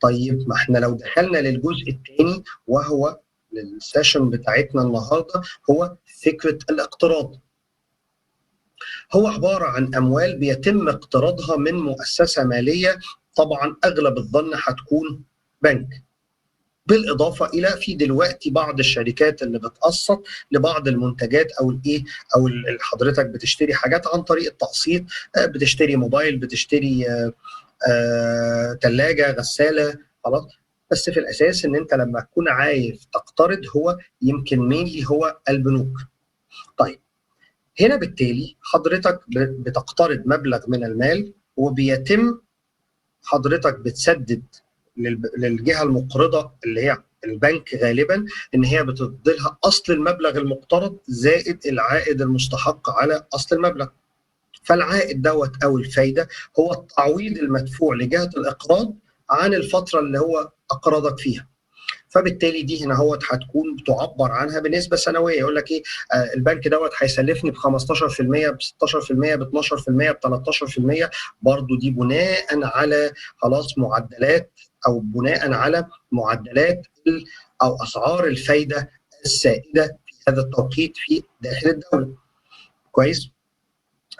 طيب ما احنا لو دخلنا للجزء الثاني وهو لل session بتاعتنا النهارده، هو فكرة الاقتراض. هو عبارة عن اموال بيتم اقتراضها من مؤسسة ماليه، طبعا اغلب الظن هتكون بنك. بالاضافة الى في دلوقتي بعض الشركات اللي بتقسط لبعض المنتجات او الايه او اللي حضرتك بتشتري حاجات عن طريق التقسيط، بتشتري موبايل، بتشتري ثلاجه، غسالة، خلاص. بس في الاساس ان انت لما تكون عايز تقترض هو يمكن mainly هو البنوك. طيب هنا بالتالي حضرتك بتقترض مبلغ من المال، وبيتم حضرتك بتسدد للجهة المقرضه اللي هي البنك غالبا، ان هي بتديلها اصل المبلغ المقترض زائد العائد المستحق على اصل المبلغ. فالعائد دوت او الفايدة هو التعويض المدفوع لجهة الاقراض عن الفترة اللي هو اقرضك فيها. فبالتالي دي هنا هوت هتكون بتعبر عنها بنسبة سنوية. يقول لك ايه، البنك دوت هيسلفني ب 15%، ب 16%، ب 12%، ب 13%، برضه دي بناء على خلاص معدلات او بناء على معدلات او اسعار الفايدة السائدة في هذا التوقيت في داخل الدولة. كويس؟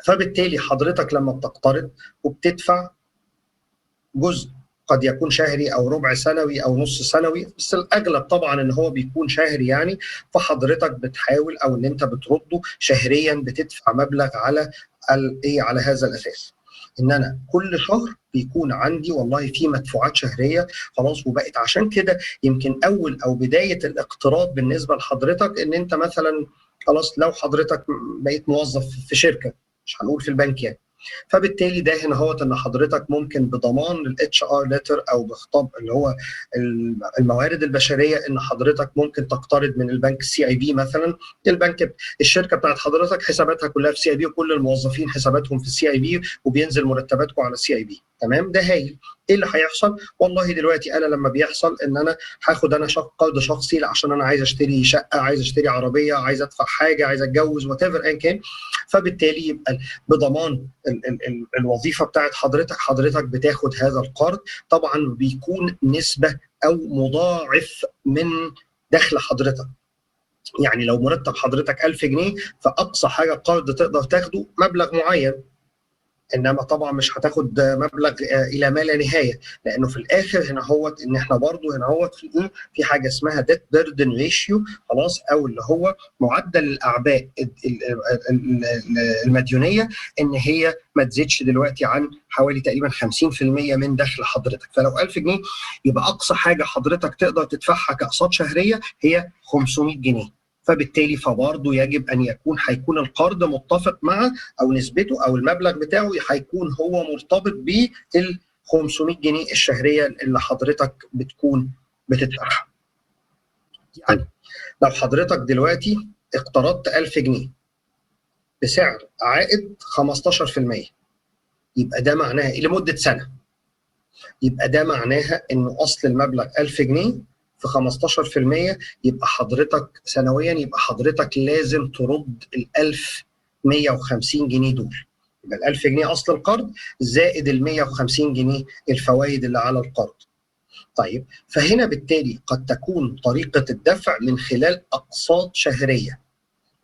فبالتالي حضرتك لما بتقترض وبتدفع جزء قد يكون شهري او ربع سنوي او نص سنوي، بس الاغلب طبعا ان هو بيكون شهري يعني، فحضرتك بتحاول او ان انت بترده شهريا، بتدفع مبلغ على الايه على هذا الاساس. ان انا كل شهر بيكون عندي والله في مدفوعات شهرية خلاص. وبقت عشان كده يمكن اول او بداية الاقتراض بالنسبة لحضرتك ان انت مثلا خلاص لو حضرتك بقيت موظف في شركة، مش هنقول في البنك يعني، فبالتالي ده هنا هو ان حضرتك ممكن بضمان ال HR letter او بخطاب اللي هو الموارد البشرية ان حضرتك ممكن تقترض من البنك CIB مثلا. البنك الشركة بتاعت حضرتك حساباتها كلها في CIB، وكل الموظفين حساباتهم في ال CIB، وبينزل مرتباتكم على ال CIB. تمام، ده هايل. ايه اللي هيحصل؟ والله دلوقتي انا لما بيحصل ان انا هاخد انا قرض شخصي عشان انا عايز اشتري شقه، عايز اشتري عربية، عايز ادفع حاجة، عايز اتجوز، whatever ان كان، فبالتالي يبقى بضمان ال ال ال الوظيفة بتاعت حضرتك، حضرتك بتاخد هذا القرض. طبعا بيكون نسبه او مضاعف من دخل حضرتك. يعني لو مرتب حضرتك 1000 جنيه، فاقصى حاجة قرض تقدر تاخده مبلغ معين، انما طبعا مش هتاخد مبلغ الى ما لا نهاية، لانه في الاخر هنا هوت ان احنا برضو هنا هوت في ايه، في حاجة اسمها debt burden ratio خلاص، او اللي هو معدل الاعباء المديونيه، ان هي ما تزيدش دلوقتي عن حوالي تقريبا 50% من دخل حضرتك. فلو 1000 جنيه يبقى اقصى حاجة حضرتك تقدر تدفعها كاقساط شهرية هي 500 جنيه. فبالتالي فبرضه يجب ان يكون هيكون القرض متفق مع او نسبته او المبلغ بتاعه هيكون هو مرتبط بال 500 جنيه الشهرية اللي حضرتك بتكون بتدفعها. يعني لو حضرتك دلوقتي اقترضت 1000 جنيه بسعر عائد 15%، يبقى ده معناها إيه؟ لمدة سنة. يبقى ده معناها انه اصل المبلغ 1000 جنيه في 15%، يبقى حضرتك سنويا يبقى حضرتك لازم ترد ال 1150 جنيه دول. يبقى ال 1000 جنيه اصل القرض زائد ال 150 جنيه الفوائد اللي على القرض. طيب فهنا بالتالي قد تكون طريقه الدفع من خلال اقساط شهرية،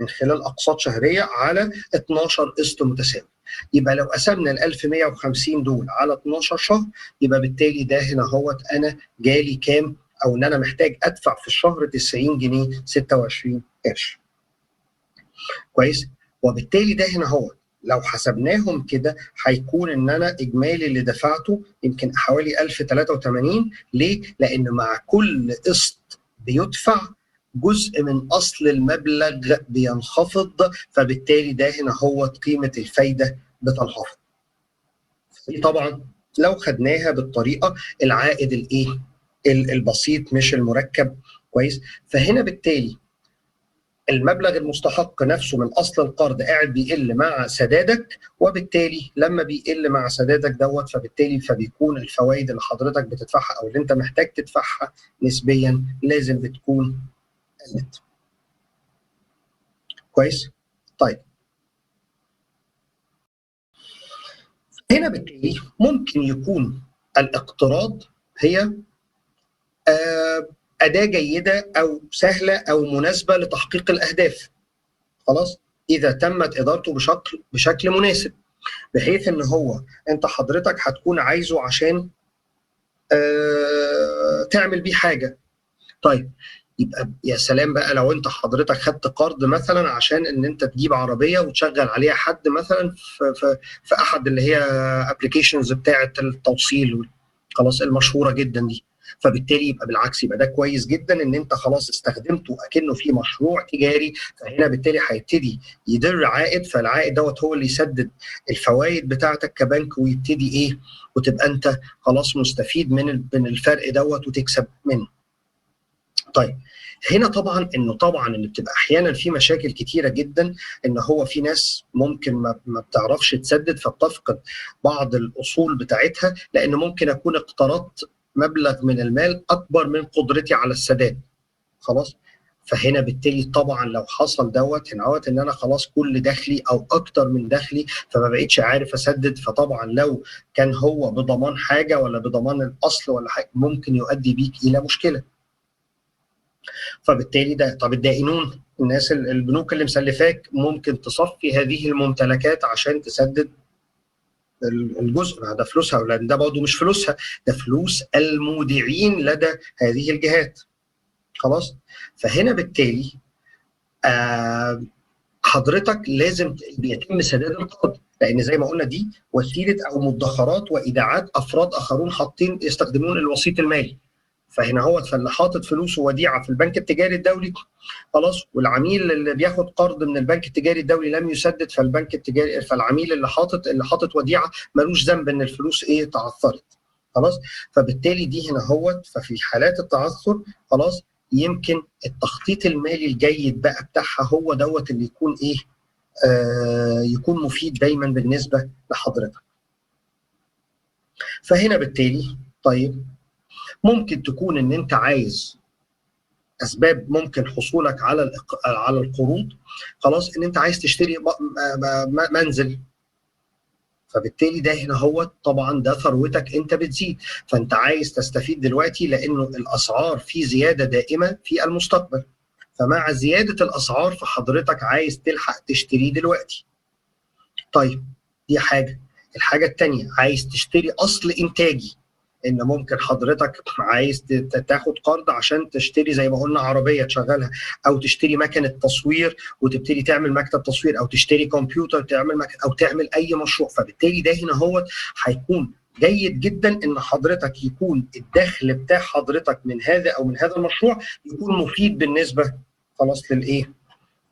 من خلال اقساط شهرية على 12 قسط متساوي. يبقى لو قسمنا ال 1150 دول على 12 شهر، يبقى بالتالي ده هنا هوت انا جالي كام، او ان انا محتاج ادفع في الشهر 90 جنيه 26 قرش. كويس؟ وبالتالي ده هنا هو لو حسبناهم كده هيكون ان انا اجمالي اللي دفعته يمكن حوالي 1083. ليه؟ لان مع كل قسط بيدفع جزء من اصل المبلغ بينخفض، فبالتالي ده هنا هو قيمة الفايدة بتنخفض. طبعا لو خدناها بالطريقة العائد الايه؟ البسيط مش المركب. كويس؟ فهنا بالتالي المبلغ المستحق نفسه من اصل القرض قاعد بيقل مع سدادك، وبالتالي لما بيقل مع سدادك دوت فبالتالي فبيكون الفوائد اللي حضرتك بتدفعها او اللي انت محتاج تدفعها نسبيا لازم بتكون قلت. كويس؟ طيب هنا بالتالي ممكن يكون الاقتراض هي اداه جيدة او سهلة او مناسبة لتحقيق الاهداف. خلاص، اذا تمت ادارته بشكل مناسب، بحيث ان هو انت حضرتك هتكون عايزه عشان تعمل بيه حاجة. طيب يبقى يا سلام بقى لو انت حضرتك خدت قرض مثلا عشان ان انت تجيب عربية وتشغل عليها حد مثلا في احد اللي هي applications بتاعه التوصيل، خلاص، المشهورة جدا دي. فبالتالي يبقى بالعكس، يبقى ده كويس جدا ان انت خلاص استخدمته اكنه في مشروع تجاري، فهنا بالتالي هيبتدي يدر عائد، فالعائد دوت هو اللي يسدد الفوائد بتاعتك كبنك، ويبتدي ايه، وتبقى انت خلاص مستفيد من الفرق دوت وتكسب منه. طيب هنا طبعا انه طبعا ان بتبقى احيانا في مشاكل كتيرة جدا، ان هو في ناس ممكن ما بتعرفش تسدد، فبتفقد بعض الاصول بتاعتها، لان ممكن اكون اقترضت مبلغ من المال اكبر من قدرتي على السداد. خلاص، فهنا بالتالي طبعا لو حصل دوت هنا ان انا خلاص كل دخلي او اكتر من دخلي، فما بقتش عارف اسدد. فطبعا لو كان هو بضمان حاجة ولا بضمان الاصل ولا حاجة، ممكن يؤدي بيك الى مشكلة. فبالتالي ده، طب الدائنون، الناس البنوك اللي مسلفاك ممكن تصفي هذه الممتلكات عشان تسدد الجزء ده، فلوسها، لان ده برضه مش فلوسها، ده فلوس المودعين لدى هذه الجهات. خلاص، فهنا بالتالي حضرتك لازم بيتم سداد القرض، لان زي ما قلنا دي وسيلة او مدخرات وايداعات افراد اخرون حاطين يستخدمون الوسيط المالي. فهنا هو فاللي حاطط فلوسه وديعة في البنك التجاري الدولي، خلاص، والعميل اللي بياخد قرض من البنك التجاري الدولي لم يسدد، فالبنك التجاري، فالعميل اللي حاطط وديعة ملوش ذنب ان الفلوس ايه تعثرت. خلاص، فبالتالي دي هنا هو، ففي حالات التعثر خلاص يمكن التخطيط المالي الجيد بقى بتاعها هو دوت اللي يكون ايه، يكون مفيد دايما بالنسبة لحضرتك. فهنا بالتالي طيب ممكن تكون ان انت عايز اسباب ممكن حصولك على القروض، خلاص، ان انت عايز تشتري منزل، فبالتالي ده هنا هو طبعا ده ثروتك انت بتزيد، فانت عايز تستفيد دلوقتي لانه الاسعار في زيادة دائمة في المستقبل، فمع زيادة الاسعار فحضرتك عايز تلحق تشتريه دلوقتي. طيب دي حاجة. الحاجة الثانية عايز تشتري اصل انتاجي، ان ممكن حضرتك عايز تاخد قرض عشان تشتري زي ما قلنا عربية تشغلها، او تشتري مكنه تصوير وتبتدي تعمل مكتب تصوير، او تشتري كمبيوتر تعمل مكتب، او تعمل اي مشروع. فبالتالي ده هنا هو هيكون جيد جدا ان حضرتك يكون الدخل بتاع حضرتك من هذا او من هذا المشروع يكون مفيد بالنسبة خلاص للايه،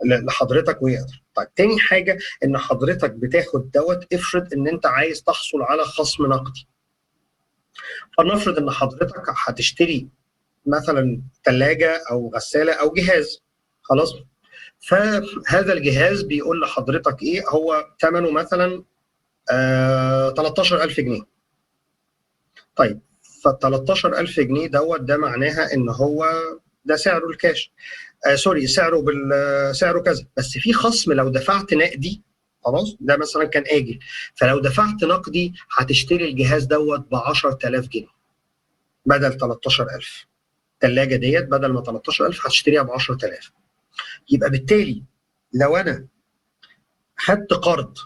لحضرتك ويقدر. طيب تاني حاجة ان حضرتك بتاخد دوت، افرض ان انت عايز تحصل على خصم نقدي، فلنفرض ان حضرتك هتشتري مثلا ثلاجه او غسالة او جهاز، خلاص، فهذا الجهاز بيقول لحضرتك ايه، هو ثمنه مثلا 13000 جنيه. طيب ف 13000 جنيه دوت ده معناها ان هو ده سعره الكاش، sorry، سعره كذا، بس في خصم لو دفعت نقدي، خلاص، ده مثلا كان آجل، فلو دفعت نقدي هتشتري الجهاز دوت ب 10000 جنيه بدل 13000. الثلاجة ديت بدل ما 13000 هتشتريها ب 10000. يبقى بالتالي لو انا خدت قرض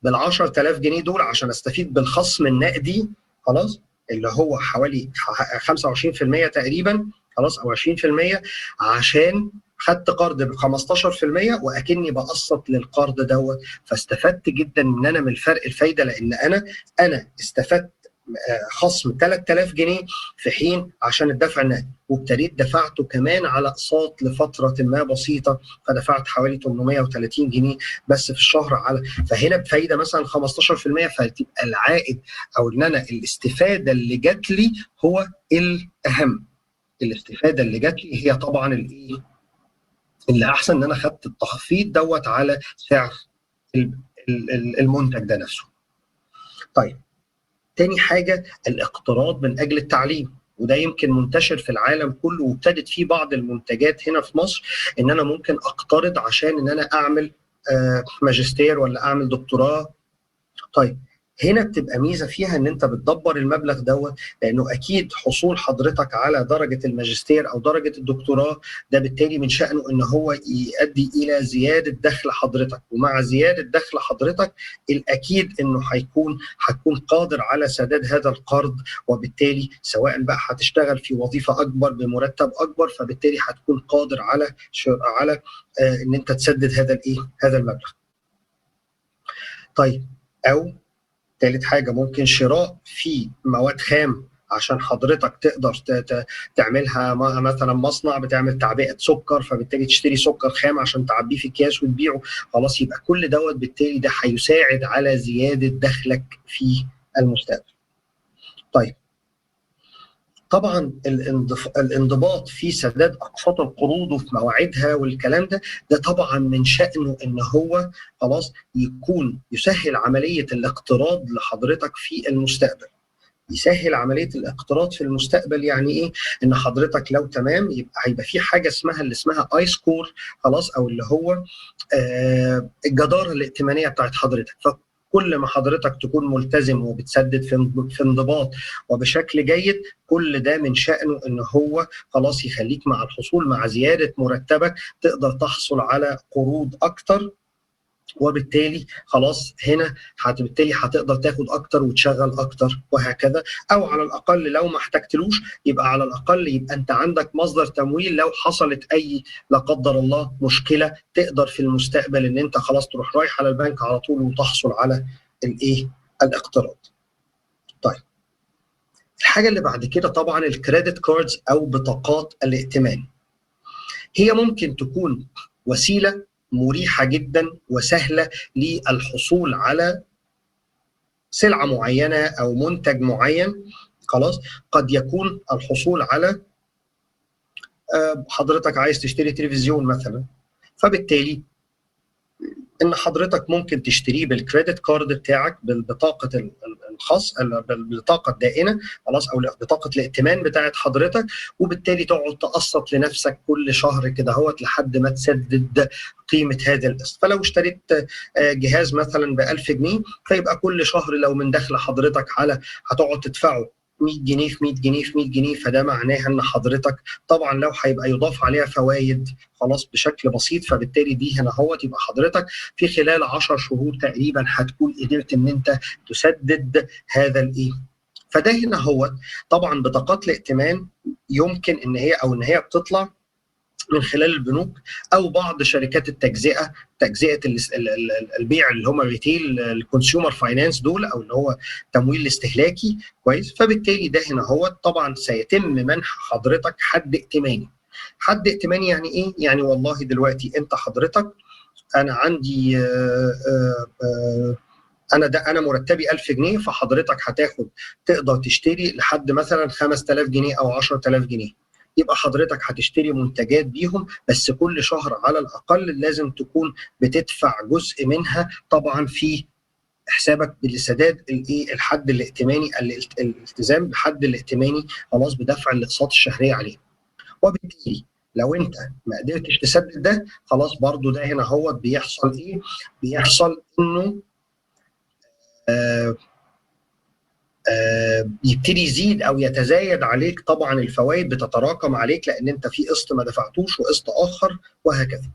بال 10000 جنيه دول عشان استفيد بالخصم النقدي، خلاص، اللي هو حوالي 25% تقريبا، خلاص، او 20%، عشان خدت قرض ب 15% واكني بقسط للقرض دوت، فاستفدت جدا ان انا من الفرق الفايده، لان انا استفدت خصم 3000 جنيه في حين عشان الدفع النقدي، وابتديت دفعته كمان على اقساط لفترة ما بسيطة، فدفعت حوالي 830 جنيه بس في الشهر على، فهنا بفايده مثلا 15%، فتبقى العائد او ان انا الاستفادة اللي جات لي هو الاهم. الاستفادة اللي جات لي هي طبعا الايه؟ اللي احسن ان انا خدت التخفيض دوت على سعر المنتج ده نفسه. طيب تاني حاجة الاقتراض من اجل التعليم، وده يمكن منتشر في العالم كله، وابتدت فيه بعض المنتجات هنا في مصر، ان انا ممكن اقترض عشان ان انا اعمل ماجستير ولا اعمل دكتوراه. طيب هنا بتبقى ميزة فيها ان انت بتدبر المبلغ دوت، لانه اكيد حصول حضرتك على درجه الماجستير او درجه الدكتوراه ده بالتالي من شأنه ان هو يؤدي الى زيادة دخل حضرتك، ومع زيادة دخل حضرتك الاكيد انه هتكون قادر على سداد هذا القرض، وبالتالي سواء بقى هتشتغل في وظيفة اكبر بمرتب اكبر، فبالتالي هتكون قادر على ان انت تسدد هذا الايه؟ هذا المبلغ. طيب، او ثالث حاجة ممكن شراء في مواد خام عشان حضرتك تقدر تعملها، مثلا مصنع بتعمل تعبئة سكر، فبالتالي تشتري سكر خام عشان تعبيه في اكياس وتبيعه. خلاص، يبقى كل دوت بالتالي ده هيساعد على زيادة دخلك في المستقبل. طيب، طبعا الانضباط في سداد اقساط القروض وفي مواعيدها والكلام ده، ده طبعا من شأنه ان هو خلاص يكون يسهل عملية الاقتراض لحضرتك في المستقبل. يسهل عملية الاقتراض في المستقبل يعني ايه؟ ان حضرتك لو تمام يبقى هيبقى في حاجة اسمها اللي اسمها I score، خلاص، او اللي هو الجداره الائتمانية بتاعت حضرتك. فكل ما حضرتك تكون ملتزم وبتسدد في انضباط وبشكل جيد، كل ده من شأنه ان هو خلاص يخليك مع الحصول مع زيادة مرتبك تقدر تحصل على قروض اكتر، وبالتالي خلاص هنا بالتالي هتقدر تاخد اكتر وتشغل اكتر وهكذا. او على الاقل لو ما احتجتلوش يبقى على الاقل يبقى انت عندك مصدر تمويل لو حصلت اي لا قدر الله مشكلة، تقدر في المستقبل ان انت خلاص تروح رايح على البنك على طول وتحصل على الايه؟ الاقتراض. طيب، الحاجة اللي بعد كده طبعا ال credit cards او بطاقات الائتمان. هي ممكن تكون وسيلة مريحه جدا وسهلة للحصول على سلعه معينة او منتج معين. خلاص، قد يكون الحصول على حضرتك عايز تشتري تلفزيون مثلا، فبالتالي ان حضرتك ممكن تشتريه بال credit card بتاعك، بالبطاقه الخاص، بالبطاقه الدائنه، خلاص، او بطاقة الائتمان بتاعت حضرتك، وبالتالي تقعد تقسط لنفسك كل شهر كده اهوت لحد ما تسدد قيمة هذا القسط. فلو اشتريت جهاز مثلا ب 1000 جنيه، فيبقى كل شهر لو من دخل حضرتك على هتقعد تدفعه 100 جنيه في 100 جنيه في 100 جنيه، فده معناها ان حضرتك طبعا لو هيبقى يضاف عليها فوائد خلاص بشكل بسيط، فبالتالي دي هنا اهوت يبقى حضرتك في خلال 10 شهور تقريبا هتكون قدرت ان انت تسدد هذا الايه. فده هنا هو طبعا بطاقات الائتمان يمكن ان هي او ان هي بتطلع من خلال البنوك او بعض شركات التجزئة، تجزئه البيع اللي هم retail ال consumer finance دول، او اللي هو تمويل الاستهلاكي. كويس، فبالتالي ده هنا هو طبعا سيتم منح حضرتك حد ائتماني. حد ائتماني يعني ايه؟ يعني والله دلوقتي انت حضرتك انا عندي انا ده انا مرتبي 1000 جنيه، فحضرتك هتاخد تقدر تشتري لحد مثلا 5000 جنيه او 10000 جنيه، يبقى حضرتك هتشتري منتجات بيهم، بس كل شهر على الاقل لازم تكون بتدفع جزء منها طبعا في حسابك لسداد الايه؟ الحد الائتماني، الالتزام بالحد الائتماني خلاص بدفع الاقساط الشهرية عليه. وبالتالي لو انت ما قدرتش تسدد ده خلاص برضو ده هنا هو بيحصل ايه؟ بيحصل انه يبتدي يزيد او يتزايد عليك طبعا الفوائد بتتراكم عليك، لان انت في قسط ما دفعتوش وقسط اخر وهكذا.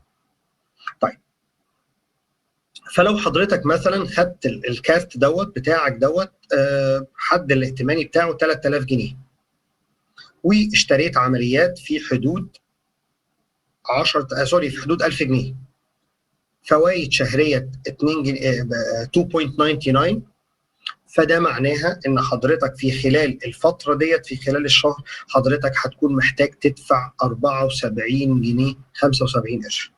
طيب، فلو حضرتك مثلا خدت الكارت دوت بتاعك دوت حد الائتماني بتاعه 3000 جنيه، واشتريت عمليات في حدود 10 sorry في حدود 1000 جنيه، فوائد شهرية 2 جنيه 2.99، فده معناها ان حضرتك في خلال الفترة ديت في خلال الشهر حضرتك هتكون محتاج تدفع 74 جنيه 75 قرش.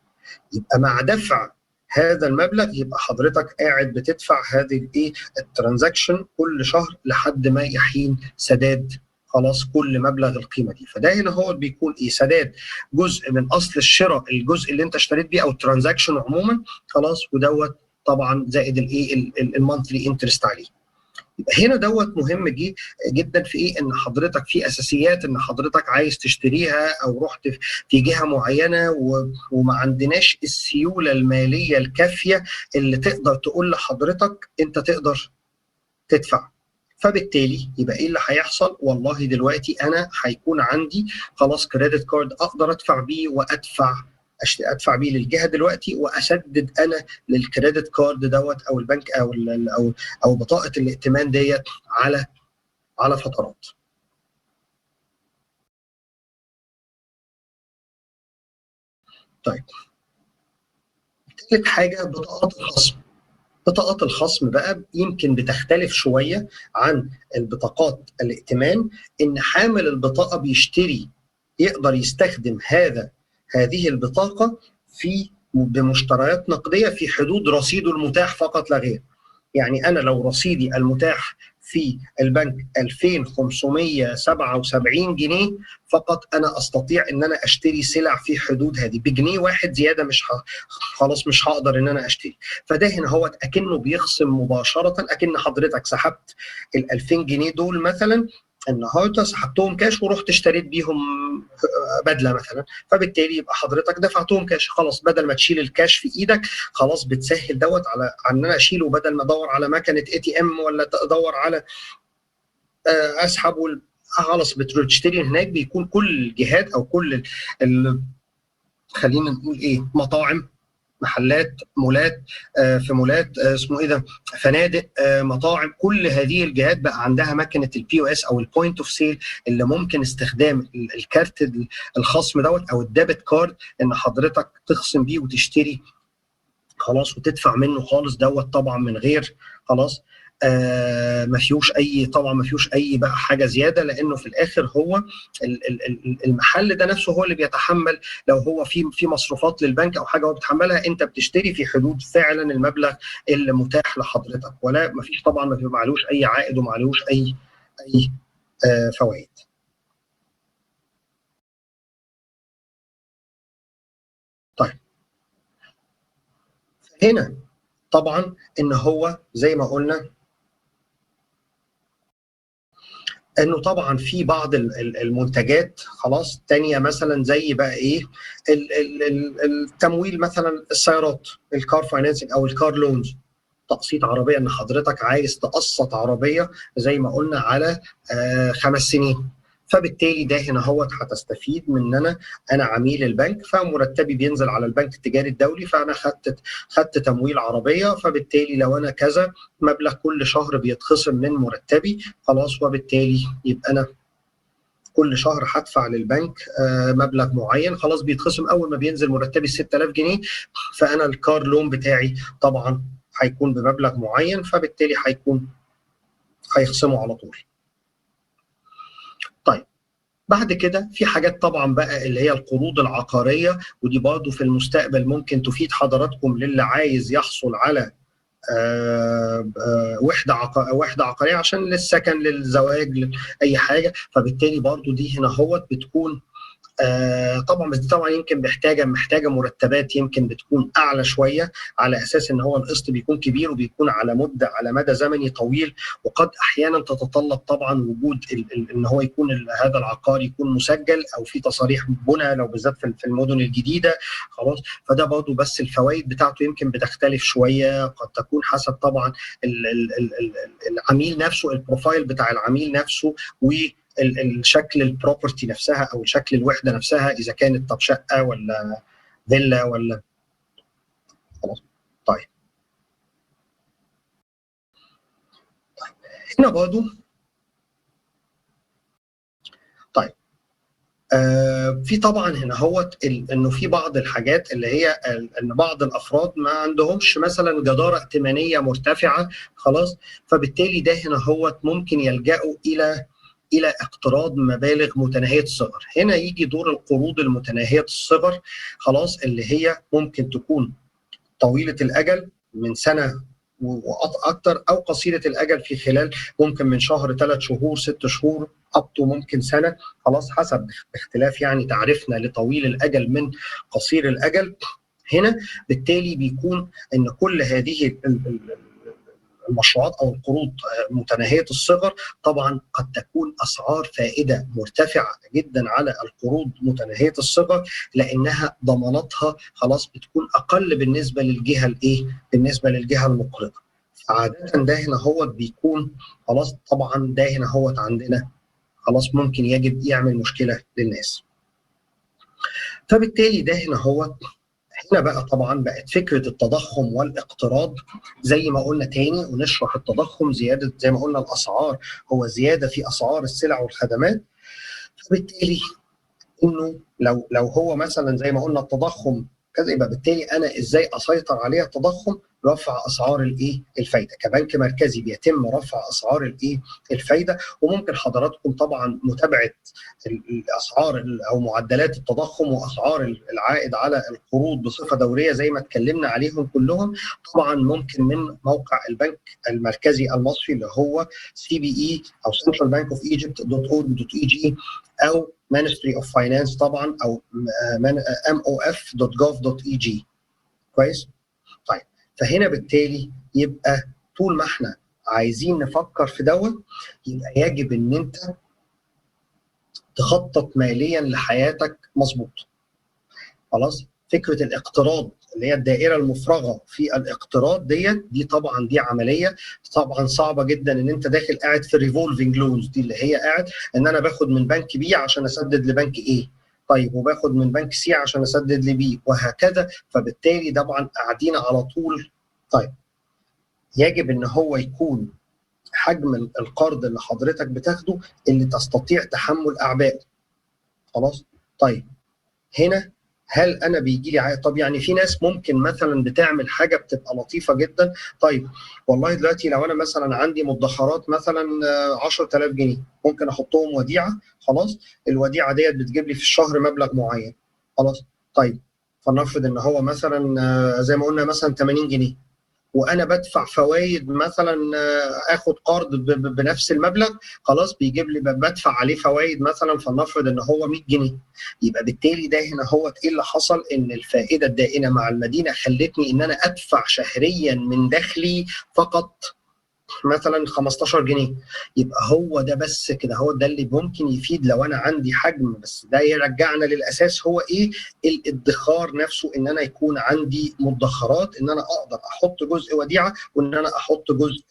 يبقى مع دفع هذا المبلغ يبقى حضرتك قاعد بتدفع هذه الايه؟ ال transaction كل شهر لحد ما يحين سداد خلاص كل مبلغ القيمة دي. فده هنا هو بيكون ايه؟ سداد جزء من اصل الشراء، الجزء اللي انت اشتريت بيه او ال transaction عموما خلاص، ودوت طبعا زائد الايه؟ ال monthly interest عليه. يبقى هنا دوت مهم جدا في ايه؟ ان حضرتك في اساسيات ان حضرتك عايز تشتريها او رحت في جهة معينة وما عندناش السيولة المالية الكافيه اللي تقدر تقول لحضرتك انت تقدر تدفع. فبالتالي يبقى ايه اللي هيحصل؟ والله دلوقتي انا هيكون عندي خلاص credit card اقدر ادفع بيه، وادفع ادفع بيه للجهة دلوقتي، واسدد انا لل credit card دوت او البنك او ال او او بطاقة الائتمان ديت على فترات. طيب، ثالث حاجة بطاقات الخصم. بطاقات الخصم بقى يمكن بتختلف شوية عن البطاقات الائتمان، ان حامل البطاقة بيشتري، يقدر يستخدم هذه البطاقة في بمشتريات نقدية في حدود رصيده المتاح فقط لا غير. يعني انا لو رصيدي المتاح في البنك 2577 جنيه فقط، انا استطيع ان انا اشتري سلع في حدود هذه، بجنيه واحد زيادة مش خلاص مش هقدر ان انا اشتري. فده هنا هو اكنه بيخصم مباشرة، اكن حضرتك سحبت ال 2000 جنيه دول مثلا النهارده، سحبتهم كاش ورحت اشتريت بيهم بدله مثلا، فبالتالي يبقى حضرتك دفعتهم كاش خلاص، بدل ما تشيل الكاش في ايدك خلاص بتسهل دوت على ان انا اشيله، بدل ما ادور على مكنه ATM ولا ادور على اسحب خلاص بتشتري هناك. بيكون كل الجهات او كل خلينا نقول ايه، مطاعم، محلات، مولات، في مولات، اسمه ايه ده، فنادق، مطاعم، كل هذه الجهات بقى عندها مكنه ال POS او ال point of sale اللي ممكن استخدام الكارت الخصم دوت او ال debit card ان حضرتك تخصم بيه وتشتري خلاص وتدفع منه خالص دوت، طبعا من غير خلاص ما فيهوش اي، طبعا ما فيهوش اي بقى حاجة زيادة، لانه في الاخر هو المحل ده نفسه هو اللي بيتحمل لو هو في مصروفات للبنك او حاجة هو بيتحملها، انت بتشتري في حدود فعلا المبلغ اللي متاح لحضرتك، ولا ما فيش طبعا ما معلوش اي عائد ومعلوش اي فوائد. طيب هنا طبعا ان هو زي ما قلنا انه طبعا في بعض المنتجات خلاص تانية مثلا زي بقى ايه التمويل مثلا السيارات، ال car financing او ال car loans، تقسيط عربية، ان حضرتك عايز تقسط عربية زي ما قلنا على 5 سنين، فبالتالي ده هنا هو هتستفيد من ان انا عميل البنك، فمرتبي بينزل على البنك التجاري الدولي، فانا خدت تمويل عربية، فبالتالي لو انا كذا مبلغ كل شهر بيتخصم من مرتبي خلاص، وبالتالي يبقى انا كل شهر هدفع للبنك مبلغ معين خلاص بيتخصم اول ما بينزل مرتبي 6000 جنيه، فانا ال car loan بتاعي طبعا هيكون بمبلغ معين، فبالتالي هيكون هيخصمه على طول. طيب بعد كده في حاجات طبعا بقى اللي هي القروض العقارية، ودي برضه في المستقبل ممكن تفيد حضراتكم للي عايز يحصل على وحده عقارية عشان للسكن، للزواج، لاي حاجة، فبالتالي برضه دي هنا هوت بتكون طبعا، بس دي طبعا يمكن محتاجه مرتبات يمكن بتكون اعلى شوية، على اساس ان هو القسط بيكون كبير وبيكون على مده، على مدى زمني طويل، وقد احيانا تتطلب طبعا وجود ان هو يكون هذا العقار يكون مسجل او في تصاريح بناء لو بالذات في المدن الجديدة خلاص. فده برضه بس الفوائد بتاعته يمكن بتختلف شوية، قد تكون حسب طبعا العميل نفسه، ال profile بتاع العميل نفسه، و الشكل ال property نفسها او شكل الوحدة نفسها، اذا كانت طب شقه ولا فيلا ولا خلاص. طيب هنا برضه طيب في طبعا هنا هو انه في بعض الحاجات اللي هي ان بعض الافراد ما عندهمش مثلا جداره ائتمانيه مرتفعة خلاص، فبالتالي ده هنا هو ممكن يلجأوا الى اقتراض مبالغ متناهية الصغر. هنا يجي دور القروض المتناهيه الصغر خلاص، اللي هي ممكن تكون طويلة الاجل من سنة واكثر، او قصيرة الاجل في خلال ممكن من شهر، 3 شهور، 6 شهور، up to ممكن سنة خلاص، حسب اختلاف يعني تعريفنا لطويل الاجل من قصير الاجل. هنا بالتالي بيكون ان كل هذه المشروعات او القروض متناهية الصغر طبعا قد تكون اسعار فائدة مرتفعة جدا على القروض متناهية الصغر، لانها ضمانتها خلاص بتكون اقل بالنسبة للجهة الايه؟ بالنسبة للجهة المقرضه. عادة ده هنا هو بيكون خلاص، طبعا ده هنا هو عندنا خلاص ممكن يجب يعمل مشكلة للناس. فبالتالي ده هنا هو هنا بقى طبعا بقت فكرة التضخم والاقتراض زي ما قلنا تاني، ونشرح التضخم زيادة زي ما قلنا الاسعار، هو زيادة في اسعار السلع والخدمات. فبالتالي انه لو هو مثلا زي ما قلنا التضخم كذا، يبقى بالتالي انا ازاي اسيطر عليها التضخم؟ رفع اسعار الايه؟ الفايدة. كبنك مركزي بيتم رفع اسعار الايه؟ الفايدة. وممكن حضراتكم طبعا متابعه الاسعار او معدلات التضخم واسعار العائد على القروض بصفة دورية زي ما اتكلمنا عليهم كلهم، طبعا ممكن من موقع البنك المركزي المصري اللي هو CBE او Central Bank of Egypt dot org dot eg او Ministry of Finance طبعا او mof.gov.eg. كويس؟ طيب فهنا بالتالي يبقى طول ما احنا عايزين نفكر في دوت، يبقى يجب ان انت تخطط ماليا لحياتك مظبوط. خلاص؟ فكرة الاقتراض اللي هي الدائرة المفرغه في الاقتراض ديت، دي طبعا دي عملية طبعا صعبة جدا، ان انت داخل قاعد في ال revolving loans دي اللي هي قاعد ان انا باخد من بنك B عشان اسدد لبنك A، طيب وباخد من بنك C عشان اسدد ل B وهكذا. فبالتالي طبعا قاعدين على طول. طيب يجب ان هو يكون حجم القرض اللي حضرتك بتاخده اللي تستطيع تحمل اعبائه. خلاص؟ طيب هنا هل انا بيجي لي عائد؟ طب يعني في ناس ممكن مثلا بتعمل حاجة بتبقى لطيفة جدا. طيب والله دلوقتي لو انا مثلا عندي مدخرات مثلا 10000 جنيه ممكن احطهم وديعة، خلاص الوديعة ديت بتجيب لي في الشهر مبلغ معين، خلاص. طيب فلنفرض ان هو مثلا زي ما قلنا مثلا 80 جنيه، وانا بدفع فوائد مثلا، اخد قرض بنفس المبلغ، خلاص بيجيب لي بدفع عليه فوائد مثلا فلنفرض ان هو 100 جنيه. يبقى بالتالي ده هنا هو ايه اللي حصل؟ ان الفائدة الدائنه مع المدينة خلتني ان انا ادفع شهريا من دخلي فقط مثلا 15 جنيه. يبقى هو ده بس كده، هو ده اللي ممكن يفيد لو انا عندي حجم. بس ده يرجعنا للاساس، هو ايه؟ الادخار نفسه، ان انا يكون عندي مدخرات، ان انا اقدر احط جزء وديعة وان انا احط جزء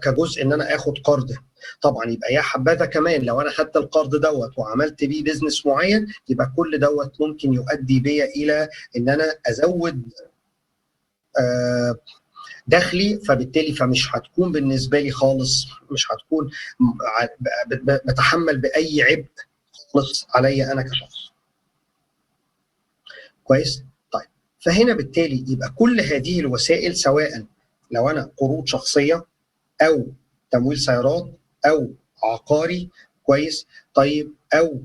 كجزء ان انا اخد قرض. طبعا يبقى يا حبذا كمان لو انا خدت القرض دوت وعملت بيه business معين، يبقى كل دوت ممكن يؤدي بيا الى ان انا ازود دخلي. فبالتالي فمش هتكون بالنسبة لي خالص، مش هتكون بتحمل باي عبء خالص عليا انا كشخص. كويس؟ طيب فهنا بالتالي يبقى كل هذه الوسائل، سواء لو انا قروض شخصية او تمويل سيارات او عقاري، كويس، طيب او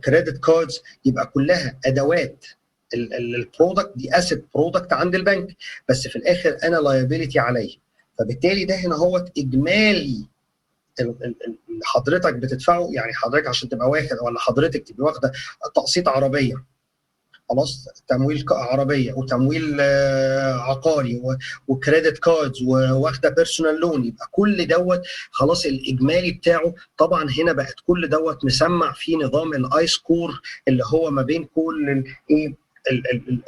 credit cards، يبقى كلها ادوات ال product دي asset product عند البنك، بس في الاخر انا liability عليا. فبالتالي ده هنا هو اجمالي اللي حضرتك بتدفعه. يعني حضرتك عشان تبقى واخد، ولا حضرتك تبقى واخده تقسيط عربية، خلاص تمويل عربية وتمويل عقاري و credit cards وواخده personal loan، يبقى كل دوت خلاص الاجمالي بتاعه. طبعا هنا بقت كل دوت مسمع في نظام ال I-Score اللي هو ما بين كل الايه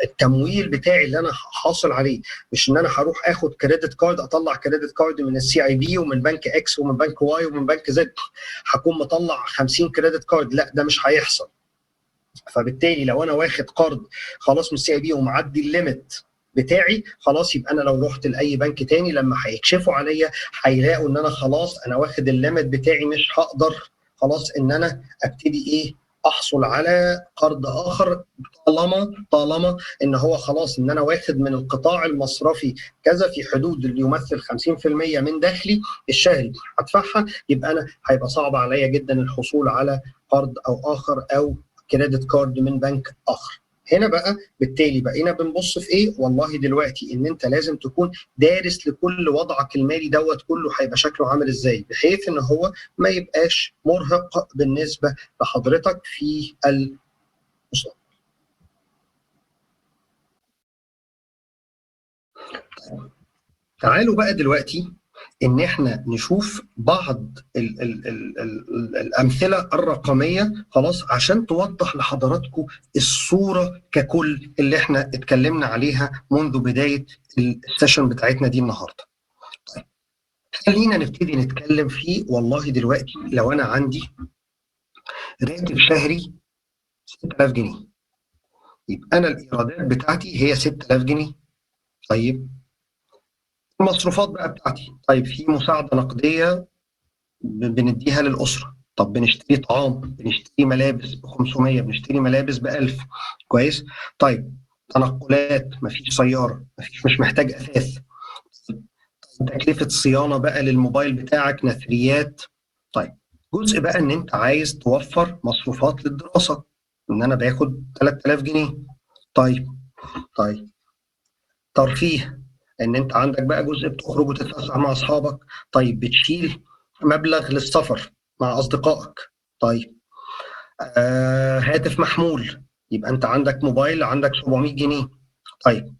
التمويل بتاعي اللي انا حاصل عليه. مش ان انا هروح اخد credit card، اطلع credit card من ال CIB ومن بنك X ومن بنك Y ومن بنك Z، هكون مطلع 50 credit card، لا ده مش هيحصل. فبالتالي لو انا واخد قرض خلاص من ال CIB ومعدي ال limit بتاعي، خلاص يبقى انا لو رحت لاي بنك تاني لما هيكشفوا عليا هيلاقوا ان انا خلاص انا واخد ال limit بتاعي، مش هقدر خلاص ان انا ابتدي ايه احصل على قرض اخر، طالما ان هو خلاص ان انا واخد من القطاع المصرفي كذا في حدود اللي يمثل 50% من دخلي الشهري هدفعها، يبقى انا هيبقى صعب عليا جدا الحصول على قرض او اخر او credit card من بنك اخر. هنا بقى بالتالي بقينا بنبص في ايه؟ والله دلوقتي ان انت لازم تكون دارس لكل وضعك المالي دوت كله هيبقى شكله عامل ازاي، بحيث ان هو ما يبقاش مرهق بالنسبة لحضرتك في المستقبل. تعالوا بقى دلوقتي ان احنا نشوف بعض ال ال ال ال الامثلة الرقمية، خلاص، عشان توضح لحضراتكم الصورة ككل اللي احنا اتكلمنا عليها منذ بداية ال session بتاعتنا دي النهارده. طيب خلينا نبتدي نتكلم في، والله دلوقتي لو انا عندي راتب شهري 6000 جنيه، يبقى انا الايرادات بتاعتي هي 6000 جنيه. طيب المصروفات بقى بتاعتي، طيب في مساعدة نقدية بنديها للاسرة، طب بنشتري طعام، بنشتري ملابس ب 500، بنشتري ملابس ب 1000، كويس. طيب تنقلات، مفيش سيارة، مفيش، مش محتاج اثاث. تكلفة صيانة بقى للموبايل بتاعك، نثريات. طيب جزء بقى ان انت عايز توفر مصروفات للدراسة، ان انا باخد 3000 جنيه. طيب ترفيه، ان انت عندك بقى جزء بتخرج وتتفسح مع اصحابك، طيب بتشيل مبلغ للسفر مع اصدقائك. طيب هاتف محمول، يبقى انت عندك موبايل عندك 700 جنيه. طيب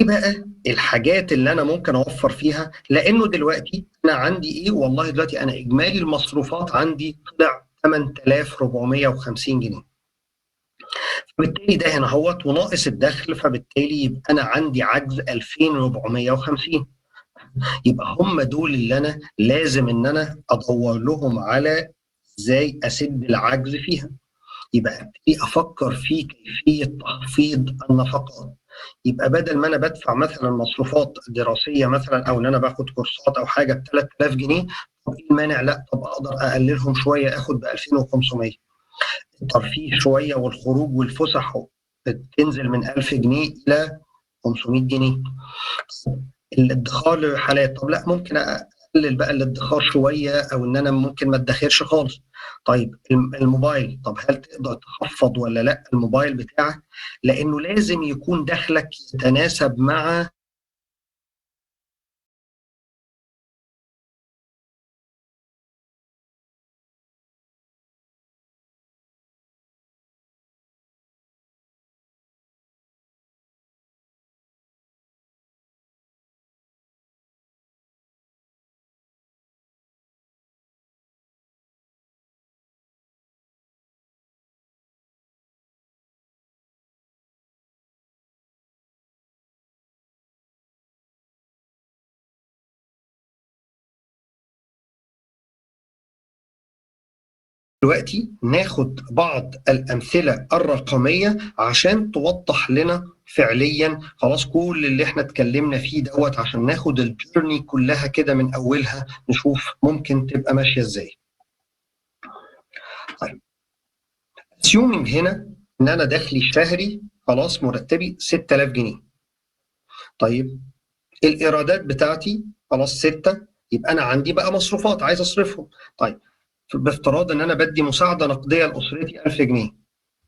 ايه بقى الحاجات اللي انا ممكن اوفر فيها؟ لانه دلوقتي انا عندي ايه؟ والله دلوقتي انا اجمالي المصروفات عندي طلع 8450 جنيه، فبالتالي ده هنا اهوت وناقص الدخل، فبالتالي يبقى انا عندي عجز 2450. يبقى هم دول اللي انا لازم ان انا ادور لهم على ازاي اسد العجز فيها. يبقى ابتدي افكر في كيفية تخفيض النفقات. يبقى بدل ما انا بدفع مثلا مصروفات دراسية مثلا، او ان انا باخد كورسات او حاجة ب 3000 جنيه، طب ايه المانع؟ لا، طب اقدر اقللهم شوية، اخد ب 2500. الترفيه شوية والخروج والفسح بتنزل من 1000 جنيه الى 500 جنيه. الادخار للرحلات، طب لا ممكن اقلل بقى الادخار شوية، او ان انا ممكن ما ادخرش خالص. طيب الموبايل، طب هل تقدر تخفض ولا لا الموبايل بتاعك؟ لانه لازم يكون دخلك يتناسب مع دلوقتي ناخد بعض الأمثلة الرقمية عشان توضح لنا فعليا خلاص كل اللي احنا اتكلمنا فيه دوت، عشان ناخد ال journey كلها كده من أولها نشوف ممكن تبقى ماشية ازاي. طيب assuming هنا ان انا دخلي الشهري خلاص مرتبي 6000 جنيه. طيب الإيرادات بتاعتي خلاص 6، يبقى أنا عندي بقى مصروفات عايز أصرفهم. طيب بافتراض ان انا بدي مساعدة نقدية لاسرتي 1000 جنيه،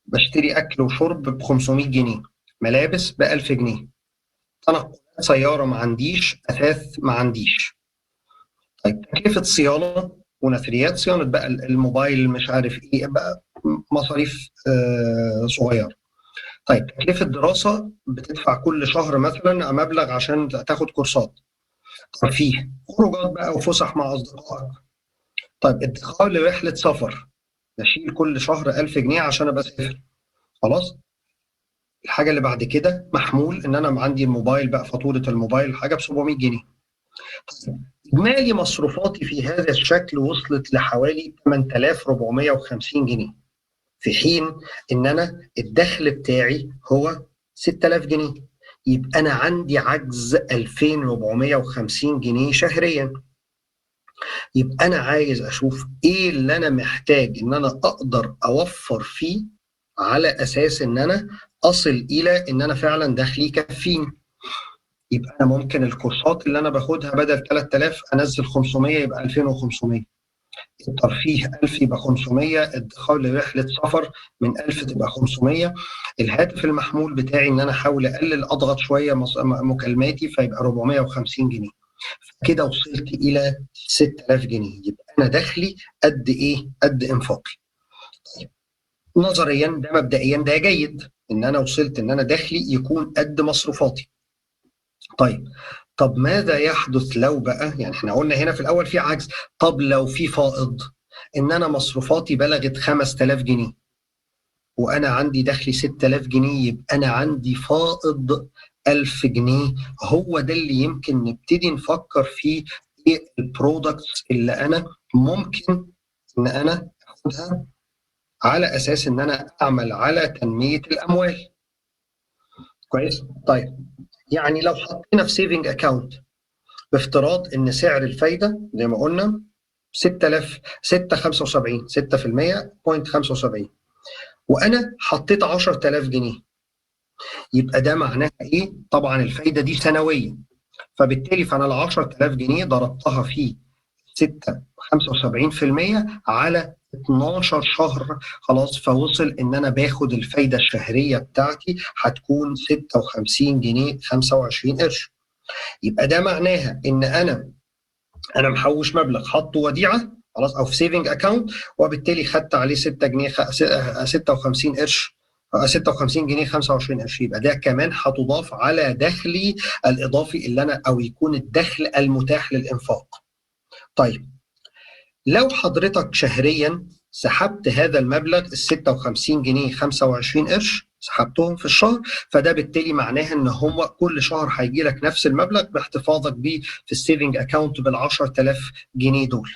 بشتري اكل وشرب ب 500 جنيه، ملابس ب 1000 جنيه، تنقلات سيارة ما عنديش، اثاث ما عنديش. طيب تكلفة صيانة ونثريات، صيانة بقى الموبايل مش عارف ايه، بقى مصاريف صغيرة. طيب تكلفة دراسة بتدفع كل شهر مثلا مبلغ عشان تاخد كورسات. ترفيه، خروجات بقى وفسح مع اصدقائك. طيب ادخار لرحلة سفر، بشيل كل شهر 1000 جنيه عشان ابقى اسافر. خلاص الحاجة اللي بعد كده محمول، ان انا عندي الموبايل بقى فاتورة الموبايل حاجة ب 700 جنيه. طيب اجمالي مصروفاتي في هذا الشكل وصلت لحوالي 8450 جنيه، في حين ان انا الدخل بتاعي هو 6000 جنيه. يبقى انا عندي عجز 2450 جنيه شهريا. يبقى أنا عايز أشوف إيه اللي أنا محتاج إن أنا أقدر أوفر فيه على أساس إن أنا أصل إلى إن أنا فعلاً دخلي يكفيني. يبقى أنا ممكن الكورسات اللي أنا باخدها بدل 3000 أنزل 500 يبقى 2500، الترفيه 1000 يبقى 500، ادخار لرحلة سفر من 1000 تبقى 500، الهاتف المحمول بتاعي إن أنا أحاول أقلل أضغط شوية مكالماتي فيبقى 450 جنيه. كده وصلت إلى 6000 جنيه. يبقى أنا دخلي قد إيه؟ قد إنفاقي. طيب نظرياً ده مبدئياً ده جيد، إن أنا وصلت إن أنا دخلي يكون قد مصروفاتي. طيب طب ماذا يحدث لو بقى، يعني احنا قلنا هنا في الاول في عجز، طب لو في فائض، ان انا مصروفاتي بلغت 5000 جنيه وانا عندي دخلي 6000 جنيه، يبقى انا عندي فائض 1000 جنيه. هو ده اللي يمكن نبتدي نفكر فيه، ايه ال products اللي انا ممكن ان انا اخدها على اساس ان انا اعمل على تنمية الاموال. كويس؟ طيب يعني لو حطينا في saving account بافتراض ان سعر الفايدة زي ما قلنا 6000 6.75 6.75، وانا حطيت 10000 جنيه، يبقى ده معناها ايه؟ طبعا الفايدة دي سنوية، فبالتالي فانا ال 10000 جنيه ضربتها في 6.75% على 12 شهر، خلاص، فوصل ان انا باخد الفايدة الشهرية بتاعتي هتكون 56 جنيه 25 قرش. يبقى ده معناها ان انا محوش مبلغ حاطه وديعة، خلاص، او في saving account، وبالتالي خدت عليه 6 جنيه 56 قرش، 56 جنيه 25 قرش. يبقى ده كمان هتضاف على دخلي الاضافي اللي انا، او يكون الدخل المتاح للانفاق. طيب لو حضرتك شهريا سحبت هذا المبلغ ال 56 جنيه 25 قرش، سحبتهم في الشهر، فده بالتالي معناها ان هو كل شهر هيجي لك نفس المبلغ باحتفاظك بيه في ال saving account بال 10000 جنيه دول.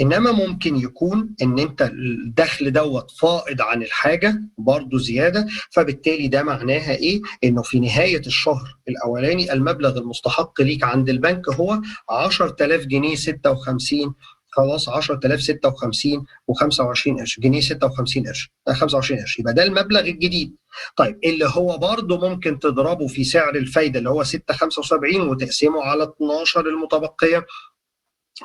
انما ممكن يكون ان انت الدخل دوت فائض عن الحاجة برضه زيادة، فبالتالي ده معناها ايه؟ انه في نهاية الشهر الاولاني المبلغ المستحق ليك عند البنك هو 10000 جنيه 56، خلاص 10056 و25 قرش، جنيه 56 قرش، 25 قرش. يبقى ده المبلغ الجديد. طيب اللي هو برضه ممكن تضربه في سعر الفايدة اللي هو 6.75 وتقسمه على 12 المتبقية،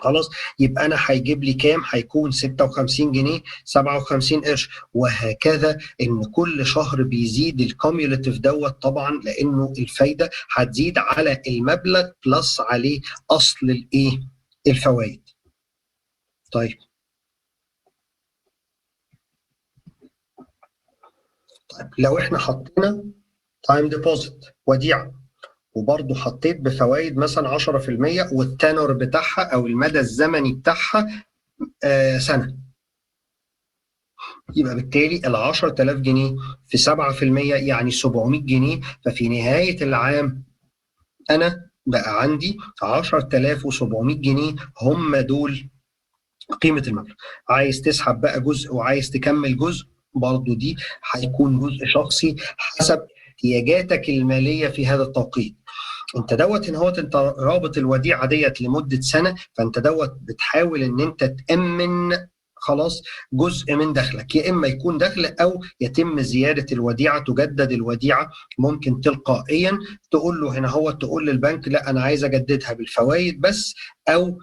خلاص، يبقى انا هيجيب لي كام؟ هيكون 56 جنيه 57 قرش، وهكذا. ان كل شهر بيزيد ال cumulative دوت طبعا، لانه الفايدة هتزيد على المبلغ plus عليه اصل الايه؟ الفوائد. طيب لو احنا حطينا time deposit وديعة، وبرضه حطيت بفوائد مثلا 10%، وال tenor بتاعها او المدى الزمني بتاعها سنة، يبقى بالتالي ال 10000 جنيه في 7% يعني 700 جنيه، ففي نهاية العام انا بقى عندي 10700 جنيه، هم دول قيمة المبلغ. عايز تسحب بقى جزء وعايز تكمل جزء، برضه دي هيكون جزء شخصي حسب احتياجاتك المالية في هذا التوقيت. انت دوت ان هو انت رابط الوديعة ديت لمدة سنة، فانت دوت بتحاول ان انت تامن خلاص جزء من دخلك، يا اما يكون دخل او يتم زيادة الوديعة، تجدد الوديعة ممكن تلقائيا تقول له هنا هو، تقول للبنك لا انا عايز اجددها بالفوائد بس، او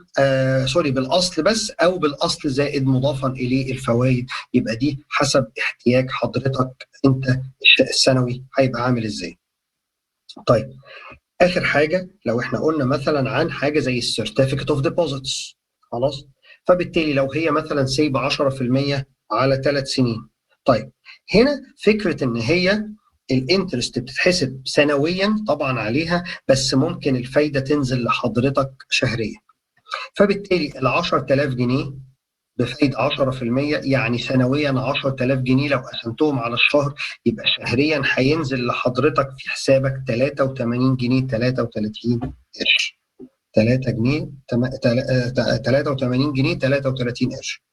sorry بالاصل بس، او بالاصل زائد مضافا اليه الفوائد. يبقى دي حسب احتياج حضرتك انت السنوي هيبقى عامل ازاي. طيب اخر حاجة لو احنا قلنا مثلا عن حاجة زي ال certificate of deposits، خلاص، فبالتالي لو هي مثلا سايبه 10% على 3 سنين. طيب هنا فكرة ان هي ال interest بتتحسب سنويا طبعا عليها، بس ممكن الفايدة تنزل لحضرتك شهريا. فبالتالي ال 10000 جنيه بفايده 10% يعني سنويا 10000 جنيه، لو قسمتهم على الشهر يبقى شهريا هينزل لحضرتك في حسابك 83 جنيه 33 قرش. 3 جنيه 83 جنيه 33 قرش.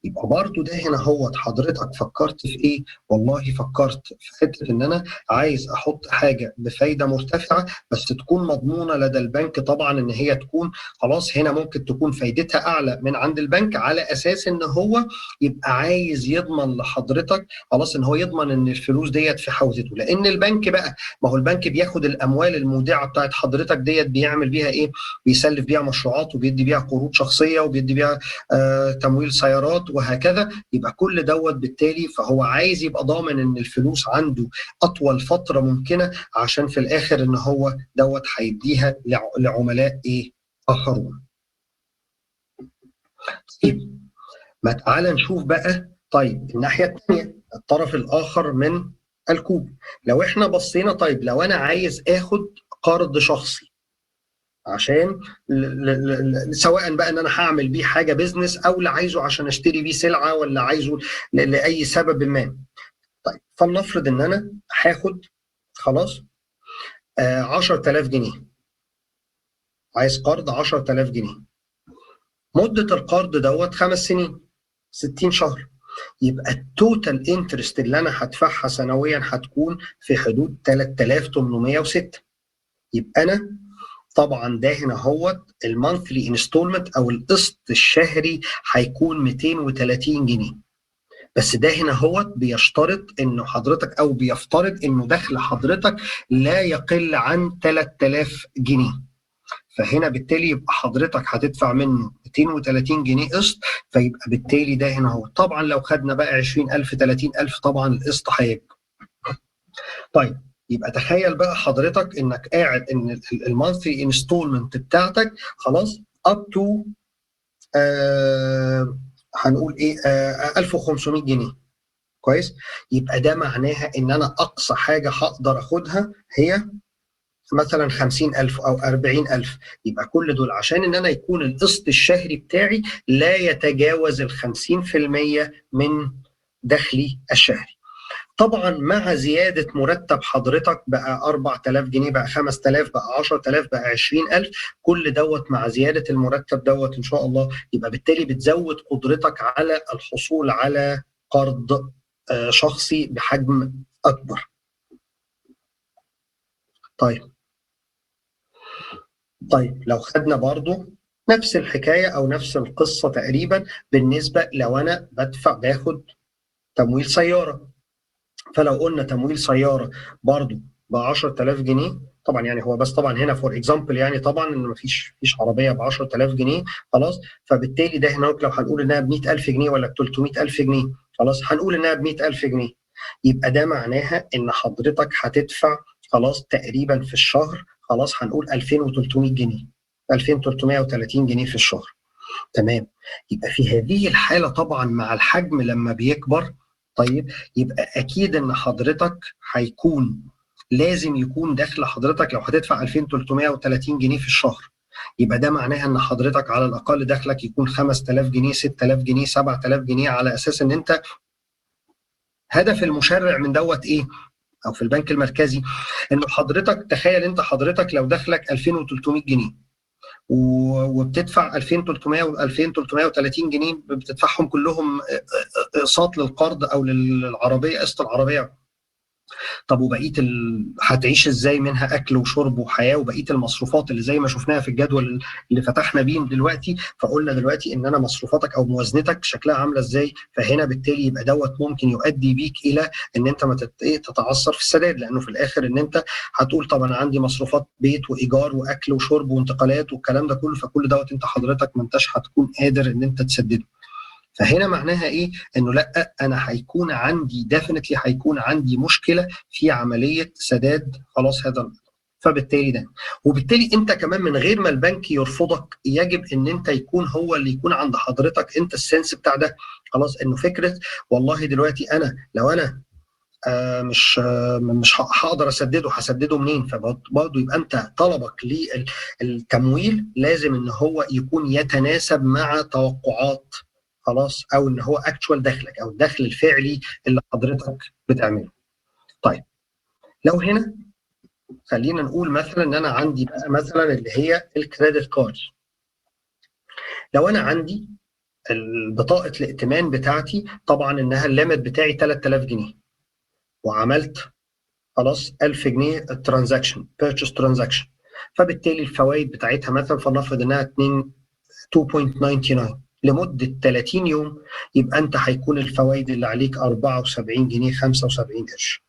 يبقى برضو ده هنا هو حضرتك فكرت في ايه؟ والله فكرت في حتة ان انا عايز احط حاجة بفايده مرتفعة بس تكون مضمونه لدى البنك، طبعا ان هي تكون خلاص هنا ممكن تكون فايدتها اعلى من عند البنك، على اساس ان هو يبقى عايز يضمن لحضرتك خلاص ان هو يضمن ان الفلوس ديت في حوزته. لان البنك بقى، ما هو البنك بياخد الاموال المودعه بتاعت حضرتك ديت بيعمل بيها ايه؟ بيسلف بيها مشروعات، وبيدي بيها قروض شخصية، وبيدي بيها تمويل سيارات وهكذا. يبقى كل دوت بالتالي فهو عايز يبقى ضامن ان الفلوس عنده اطول فترة ممكنة، عشان في الاخر ان هو دوت هيديها لعملاء ايه اخرون. طيب ما تعال نشوف بقى طيب الناحية الثانية، الطرف الاخر من الكوب. لو احنا بصينا طيب لو انا عايز اخد قرض شخصي، عشان سواء بقى ان انا هعمل بيه حاجة business، او لا عايزه عشان اشتري بيه سلعه، ولا عايزه لاي سبب ما. طيب فلنفرض ان انا هاخد خلاص 10000 جنيه، عايز قرض 10000 جنيه، مده القرض دوت 5 سنين 60 شهر، يبقى ال total interest اللي انا هدفعها سنويا هتكون في حدود 3806. يبقى انا طبعا ده هنا هو ال monthly installment او القسط الشهري هيكون 230 جنيه. بس ده هنا هو بيشترط انه حضرتك او بيفترض انه دخل حضرتك لا يقل عن 3000 جنيه. فهنا بالتالي يبقى حضرتك هتدفع منه 230 جنيه قسط، فيبقى بالتالي ده هنا هو. طبعا لو خدنا بقى 20000 30000 طبعا القسط هيكبر. طيب يبقى تخيل بقى حضرتك انك قاعد ان ال monthly installment بتاعتك خلاص up to هنقول ايه 1500 جنيه. كويس؟ يبقى ده معناها ان انا اقصى حاجة هقدر اخدها هي مثلا 50000 او 40000. يبقى كل دول عشان ان انا يكون القسط الشهري بتاعي لا يتجاوز ال 50% من دخلي الشهري. طبعا مع زيادة مرتب حضرتك بقى 4000 جنيه، بقى 5000، بقى 10000، بقى 20000، كل دوت مع زيادة المرتب دوت ان شاء الله يبقى بالتالي بتزود قدرتك على الحصول على قرض شخصي بحجم اكبر. طيب لو خدنا برضو نفس الحكاية او نفس القصة تقريبا بالنسبة لو انا بدفع باخد تمويل سيارة. فلو قلنا تمويل سيارة برضو ب 10000 جنيه، طبعا يعني هو بس طبعا هنا for example يعني طبعا ان مفيش عربية ب 10000 جنيه خلاص، فبالتالي ده هنا لو هنقول انها ب 100000 جنيه ولا ب 300000 جنيه خلاص، هنقول انها ب 100000 جنيه، يبقى ده معناها ان حضرتك هتدفع خلاص تقريبا في الشهر خلاص هنقول 2300 جنيه، 2330 جنيه في الشهر. تمام؟ يبقى في هذه الحالة طبعا مع الحجم لما بيكبر، طيب يبقى اكيد ان حضرتك هيكون لازم يكون دخل حضرتك لو هتدفع 2330 جنيه في الشهر، يبقى ده معناها ان حضرتك على الاقل دخلك يكون 5000 جنيه، 6000 جنيه، 7000 جنيه، على اساس ان انت هدف المشرع من دوت ايه؟ او في البنك المركزي، انه حضرتك تخيل انت حضرتك لو دخلك 2300 جنيه وبتدفع 2300 و 2330 جنيه بتدفعهم كلهم اقساط للقرض او للعربية، قسط العربية. طب وبقية هتعيش ازاي منها اكل وشرب وحياه وبقية المصروفات اللي زي ما شفناها في الجدول اللي فتحنا بيه دلوقتي؟ فقلنا دلوقتي ان انا مصروفاتك او موازنتك شكلها عامله ازاي، فهنا بالتالي يبقى دوت ممكن يؤدي بيك الى ان انت ما تتعثر في السداد، لانه في الاخر ان انت هتقول طب انا عندي مصروفات بيت وايجار واكل وشرب وانتقالات والكلام ده كله، فكل دوت انت حضرتك ما انتش هتكون قادر ان انت تسدده. فهنا معناها ايه؟ انه لا انا هيكون عندي definitely هيكون عندي مشكلة في عملية سداد خلاص هذا الامر. فبالتالي ده، وبالتالي انت كمان من غير ما البنك يرفضك يجب ان انت يكون هو اللي يكون عند حضرتك انت ال sense بتاع ده خلاص، انه فكرة والله دلوقتي انا لو انا مش هقدر اسدده، هسدده منين؟ فبرضه يبقى انت طلبك للتمويل لازم ان هو يكون يتناسب مع توقعات خلاص، او ان هو actual دخلك او الدخل الفعلي اللي حضرتك بتعمله. طيب لو هنا خلينا نقول مثلا ان انا عندي بقى مثلا اللي هي ال credit card، لو انا عندي بطاقة الائتمان بتاعتي طبعا انها ال limit بتاعي 3000 جنيه، وعملت خلاص 1000 جنيه transaction purchase transaction، فبالتالي الفوائد بتاعتها مثلا فلنفرض انها 2.99 لمدة 30 يوم، يبقى انت هيكون الفوائد اللي عليك 74 جنيه 75 قرش.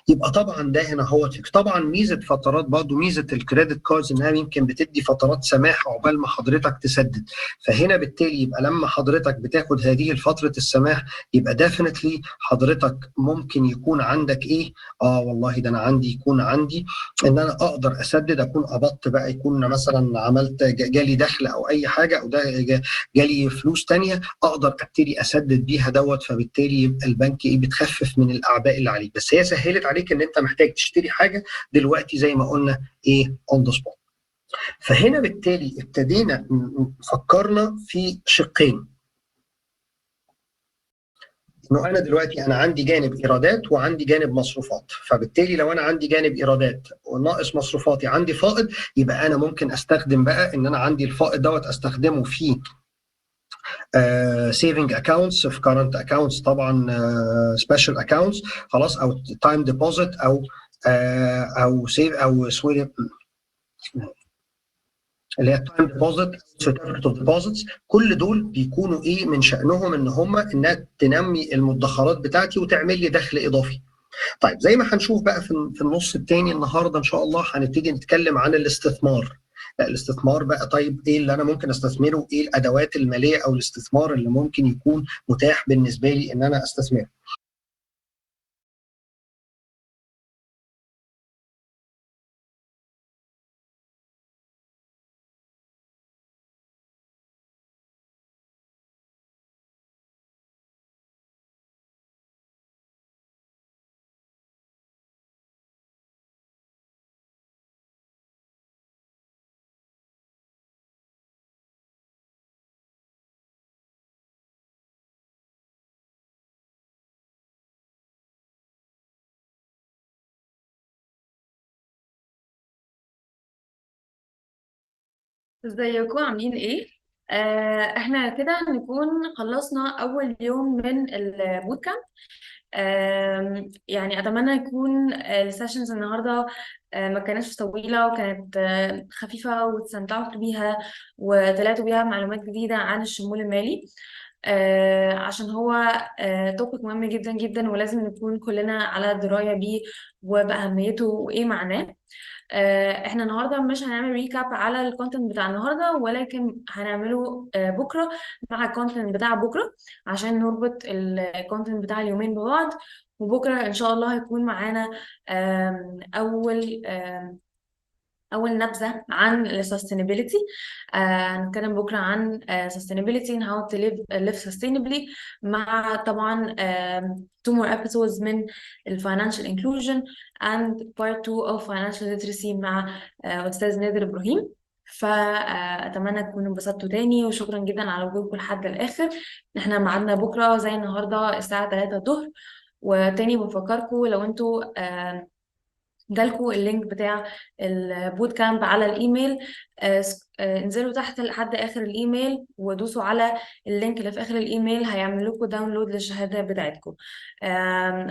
يبقى طبعا ده هنا هو طبعا ميزة فترات، برضه ميزة ال credit cards انها يمكن بتدي فترات سماح عقبال ما حضرتك تسدد، فهنا بالتالي يبقى لما حضرتك بتاخد هذه الفترة السماح يبقى definitely حضرتك ممكن يكون عندك ايه؟ والله ده انا عندي يكون عندي ان انا اقدر اسدد، اكون قبضت بقى، يكون مثلا عملت جالي دخل او اي حاجة او ده جالي فلوس ثانية اقدر ابتدي اسدد بيها دوت، فبالتالي يبقى البنك ايه؟ بتخفف من الاعباء اللي عليك، بس هي سهلت عليك ان انت محتاج تشتري حاجة دلوقتي زي ما قلنا ايه on the spot. فهنا بالتالي ابتدينا فكرنا في شقين، انه انا دلوقتي انا عندي جانب ايرادات وعندي جانب مصروفات، فبالتالي لو انا عندي جانب ايرادات وناقص مصروفاتي عندي فائض، يبقى انا ممكن استخدم بقى ان انا عندي الفائض دوت استخدمه في saving accounts، في current accounts طبعا، special accounts خلاص، او time deposit، او او save او sorry اللي هي time deposit، certificate of deposits. كل دول بيكونوا ايه من شانهم ان هم انها تنمي المدخرات بتاعتي وتعمل لي دخل اضافي. طيب زي ما هنشوف بقى في النص الثاني النهارده ان شاء الله هنبتدي نتكلم عن الاستثمار. لا الاستثمار بقى، طيب ايه اللي انا ممكن استثمره؟ ايه الادوات المالية او الاستثمار اللي ممكن يكون متاح بالنسبة لي ان انا استثمره؟ ازيكم عاملين ايه؟ احنا كده نكون خلصنا اول يوم من ال bootcamp. يعني اتمنى يكون ال sessions النهارده ما كانتش طويلة وكانت خفيفة واستمتعتوا بيها وطلعتوا بيها معلومات جديدة عن الشمول المالي، عشان هو topic مهم جدا جدا ولازم نكون كلنا على دراية بيه وباهميته وايه معناه. احنا النهارده مش هنعمل recap على ال content بتاع النهارده، ولكن هنعمله بكره مع ال content بتاع بكره عشان نربط ال content بتاع اليومين ببعض. وبكره ان شاء الله هيكون معانا اول نبذه عن ال sustainability. هنتكلم بكره عن sustainability and how to live sustainably، مع طبعا two more episodes من ال financial inclusion and part 2 of financial literacy مع استاذ نادر ابراهيم. فاتمنى تكونوا انبسطتوا تاني، وشكرا جدا على وجودكم لحد الاخر. احنا ميعادنا بكره زي النهارده الساعة 3 الظهر. وتاني بفكركم لو انتوا جالكوا ال link بتاع ال bootcamp على الايميل، انزلوا تحت لحد اخر الايميل ودوسوا على ال link اللي في اخر الايميل، هيعمل لكم download للشهادة بتاعتكم،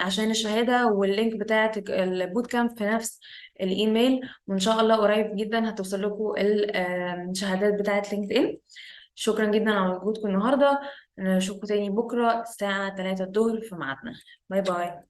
عشان الشهادة وال link بتاعت ال bootcamp في نفس الايميل. وان شاء الله قريب جدا هتوصل لكم الشهادات بتاعت LinkedIn. شكرا جدا على وجودكم النهارده، نشوفكم تاني بكره الساعة 3 الظهر في ميعادنا. bye bye.